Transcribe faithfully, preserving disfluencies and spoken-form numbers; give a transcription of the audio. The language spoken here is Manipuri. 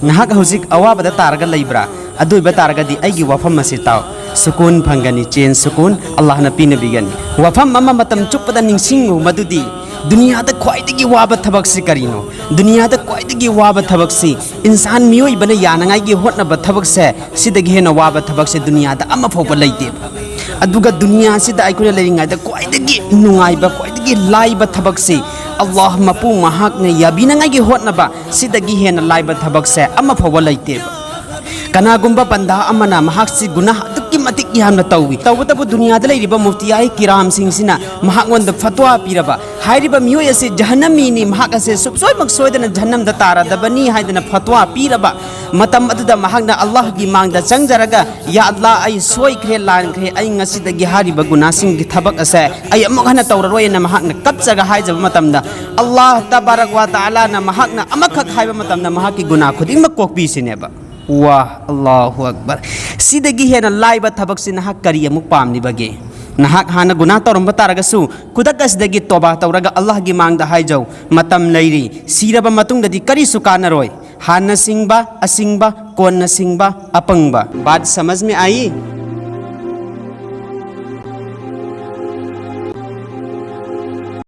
ꯅꯍꯥꯛ ꯍꯧꯖꯤꯛ ꯑꯋꯥꯕꯗ ꯇꯥꯔꯒ ꯂꯩꯕ꯭ꯔꯥ? ꯑꯗꯨ ꯑꯣꯏꯕ ꯇꯥꯔꯒꯗꯤ ꯑꯩꯒꯤ ꯋꯥꯐꯝ ꯑꯁꯤ ꯇꯥꯎ꯫ ꯁꯨꯀꯨꯟ ꯐꯪꯒꯅꯤ, ꯆꯦꯟ ꯁꯨꯀꯨꯟ ꯑꯜꯂꯥꯍꯅ ꯄꯤꯅꯕꯤꯒꯅꯤ꯫ ꯋꯥꯐꯝ ꯑꯃ ꯃꯇꯝ ꯆꯨꯞꯄꯗ ꯅꯤꯡꯁꯤꯡꯉꯨ, ꯃꯗꯨꯗꯤ ꯗꯨꯅꯤꯌꯥꯗ ꯈ꯭ꯋꯥꯏꯗꯒꯤ ꯋꯥꯕ ꯊꯕꯛꯁꯤ ꯀꯔꯤꯅꯣ? ꯗꯨꯅꯤꯌꯥꯗ ꯈ꯭ꯋꯥꯏꯗꯒꯤ ꯋꯥꯕ ꯊꯕꯛꯁꯤ, ꯏꯟꯁꯥꯟ ꯃꯤꯑꯣꯏꯕꯅ ꯌꯥꯅꯉꯥꯏꯒꯤ ꯍꯣꯠꯅꯕ ꯊꯕꯛꯁꯦ, ꯁꯤꯗꯒꯤ ꯍꯦꯟꯅ ꯋꯥꯕ ꯊꯕꯛꯁꯦ ꯗꯨꯅꯤꯌꯥꯗ ꯑꯃ ꯐꯥꯎꯕ ꯂꯩꯇꯦꯕ꯫ ꯑꯗꯨꯒ ꯗꯨꯅꯤꯌꯥꯁꯤꯗ ꯑꯩꯈꯣꯏꯅ ꯂꯩꯔꯤꯉꯩꯗ ꯈ꯭ꯋꯥꯏꯗꯒꯤ ꯅꯨꯡꯉꯥꯏꯕ, ꯈ꯭ꯋꯥꯏꯗꯒꯤ ꯂꯥꯏꯕ ꯊꯕꯛꯁꯤ, ꯑꯜꯂꯥꯍ ꯃꯄꯨ ꯃꯍꯥꯛꯅ ꯌꯥꯕꯤꯅꯉꯥꯏꯒꯤ ꯍꯣꯠꯅꯕ, ꯁꯤꯗꯒꯤ ꯍꯦꯟꯅ ꯂꯥꯏꯕ ꯊꯕꯛꯁꯦ ꯑꯃ ꯐꯥꯎꯕ ꯂꯩꯇꯦꯕ꯫ ꯀꯅꯥꯒꯨꯝꯕ ꯕꯟꯗꯥ ꯑꯃꯅ ꯃꯍꯥꯛꯁꯤ ꯒꯨꯅꯥꯍ ꯑꯗꯨꯛꯀꯤ ꯃꯇꯤꯛ ꯌꯥꯝꯅ ꯇꯧꯏ꯫ ꯇꯧꯕꯇꯕꯨ ꯗꯨꯅꯤꯌꯥꯗ ꯂꯩꯔꯤꯕ ꯃꯨꯐꯇꯤꯌꯥꯏ ꯀꯤꯔꯥꯝꯁꯤꯡꯁꯤꯅ ꯃꯍꯥꯛꯉꯣꯟꯗ ꯐꯠꯋꯥ ꯄꯤꯔꯕ, ꯍꯥꯏꯔꯤꯕ ꯃꯤꯑꯣꯏ ꯑꯁꯤ ꯖꯍꯟꯅꯃꯤꯅꯤ, ꯃꯍꯥꯛ ꯑꯁꯦ ꯁꯨꯡꯁꯣꯏꯃꯛ ꯁꯣꯏꯗꯅ ꯖꯍꯟꯅꯝꯗ ꯇꯥꯔꯗꯕꯅꯤ ꯍꯥꯏꯗꯅ ꯐꯠꯋꯥ ꯄꯤꯔꯕ ꯃꯇꯝ ꯑꯗꯨꯗ ꯃꯍꯥꯛꯅ ꯑꯜꯂꯥꯍꯒꯤ ꯃꯥꯡꯗ ꯆꯪꯖꯔꯒ, "ꯌꯥ ꯑꯜꯂꯥꯍ, ꯑꯩ ꯁꯣꯏꯈ꯭ꯔꯦ, ꯂꯥꯟꯈ꯭ꯔꯦ, ꯑꯩ ꯉꯁꯤꯗꯒꯤ ꯍꯥꯏꯔꯤꯕ ꯒꯨꯅꯥꯁꯤꯡꯒꯤ ꯊꯕꯛ ꯑꯁꯦ ꯑꯩ ꯑꯃꯨꯛ ꯍꯟꯅ ꯇꯧꯔꯔꯣꯏꯅ" ꯃꯍꯥꯛꯅ ꯀꯞꯆꯔꯒ ꯍꯥꯏꯖꯕ ꯃꯇꯝꯗ, ꯑꯜꯂꯥꯍ ꯇꯕꯥꯔꯛ ꯋꯥ ꯇꯥꯂꯥꯅ ꯃꯍꯥꯛꯅ ꯑꯃꯈꯛ ꯍꯥꯏꯕ ꯃꯇꯝꯗ ꯃꯍꯥꯛꯀꯤ ꯒꯨꯅꯥ ꯈꯨꯗꯤꯡꯃꯛ ꯀꯣꯛꯄꯤꯁꯤꯅꯦꯕ꯫ ꯋꯥ, ꯑꯜꯂꯥꯍꯨ ꯑꯛꯕꯔ! ꯁꯤꯗꯒꯤ ꯍꯦꯟꯅ ꯂꯥꯏꯕ ꯊꯕꯛꯁꯤ ꯅꯍꯥꯛ ꯀꯔꯤ ꯑꯃꯨꯛ ꯄꯥꯝꯂꯤꯕꯒꯦ? ꯅꯍꯥꯛ ꯍꯥꯟꯅ ꯒꯨꯅꯥ ꯇꯧꯔꯝꯕ ꯇꯥꯔꯒꯁꯨ, ꯈꯨꯗꯛ ꯑꯁꯤꯗꯒꯤ ꯇꯣꯕꯥ ꯇꯧꯔꯒ ꯑꯜꯂꯥꯍꯒꯤ ꯃꯥꯡꯗ ꯍꯥꯏꯖꯧ, "ꯃꯇꯝ ꯂꯩꯔꯤ, ꯁꯤꯔꯕ ꯃꯇꯨꯡꯗꯗꯤ ꯀꯔꯤꯁꯨ ꯀꯥꯟꯅꯔꯣꯏ꯫ ꯍꯥꯟꯅ ꯁꯤꯡꯕ ꯑꯁꯤꯡꯕ, ꯀꯣꯟꯅ ꯁꯤꯡꯕ ꯑꯄꯪꯕ"꯫ ꯕꯥꯠ ꯁꯃꯖ ꯃꯦ ꯑꯥꯏ?